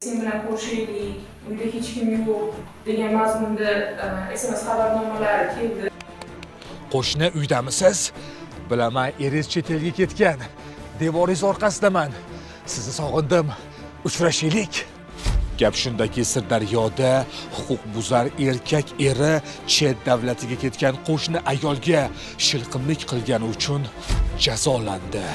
Sen bilan ko'rishaylik, uyda hech kim yo'q degan mazmunda SMS xabarnomalari keldi. Qo'shni, uydamisiz? Bilaman, eringiz chet elga ketgan. Devoringiz orqasidaman. Sizni sog'indim. Uchrashaylik. Gap shundaki, Sirdaryoda huquqbuzar erkak eri chet davlatiga ketgan qo'shni ayolga shilqimlik qilgani uchun jazolandi.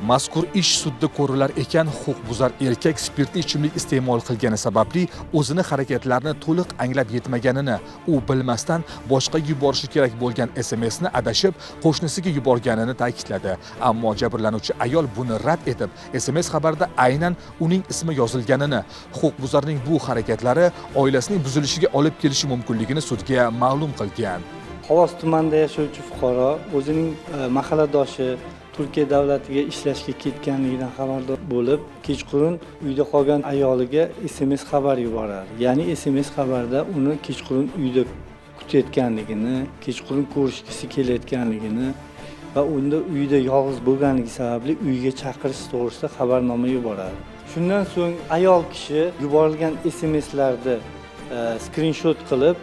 Mazkur ish sudda ko'rilar ekan, huquqbuzar erkak spirtli ichimlik iste'mol qilgani sababli o'zini harakatlarini to'liq anglab yetmaganini, u bilmasdan boshqa yuborishi kerak bo'lgan SMSni adashib qo'shnisiga yuborganini ta'kidladi. Ammo jabrlanuvchi ayol buni rad etib, SMS xabarida aynan uning ismi yozilganini, huquqbuzarning bu harakatlari oilasining buzilishiga olib kelishi mumkinligini sudga ma'lum qilgan. Xovos tumanida yashovchi fuqaro o'zining mahalladoshi Turkiya davlatiga ishlashga ketganligidan xabardor bo'lib, kechqurun uyda qolgan ayoliga SMS xabar yuboradi. Ya'ni SMS xabarda uni kechqurun uyda kutayotganligini, kechqurun ko'rishgisi kelayotganligini va unda uyda yolg'iz bo'lganligi sababli uyga chaqirish to'g'risida xabarnoma yuboradi. Shundan so'ng ayol kishi yuborilgan SMSlarni skrinshot qilib,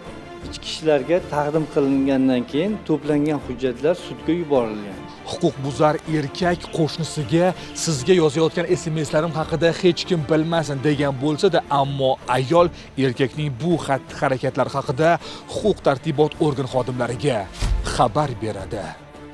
ichki ishlarga taqdim qilingandan keyin to'plangan hujjatlar sudga yuborilgan. Huquqbuzar erkak qo'shnisiga "Sizga yozayotgan SMSlarim haqida hech kim bilmasin" degan bo'lsa-da, ammo ayol erkakning bu xatti harakatlari haqida huquq tartibot organ xodimlariga xabar beradi.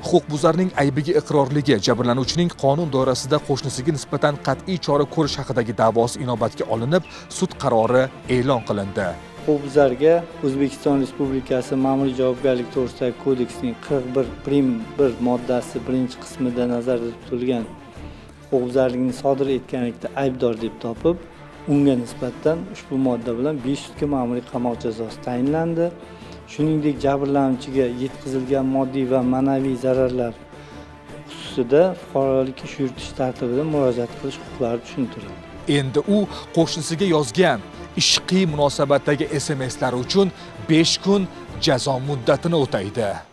Huquqbuzarning aybiga iqrorligi, jabrlanuvchining qonun doirasida qo'shnisiga nisbatan qat'iy chora ko'rish haqidagi da'vosi inobatga olinib, sud qarori e'lon qilindi. Huquqbuzarga O'zbekiston Respublikasi Ma'muriy javobgarlik to'g'risidagi kodeksning 41 prim 1 moddasi birinchi qismida nazarda tutilgan huquqbuzarlikni sodir etganlikda aybdor deb topib, unga nisbatan ushbu modda bilan 5 sutka ma'muriy qamoq jazosi tayinlandi. Shuningdek, jabrlanuvchiga yetkazilgan moddiy va ma'naviy zararlar xususida fuqarolik ish yuritish tartibida murojaat qilish huquqlari tushuntirildi. Endi u qo'shnisiga yozgan ishqiy munosabatdagi SMSlari uchun 5 kun jazo muddatini o'taydi.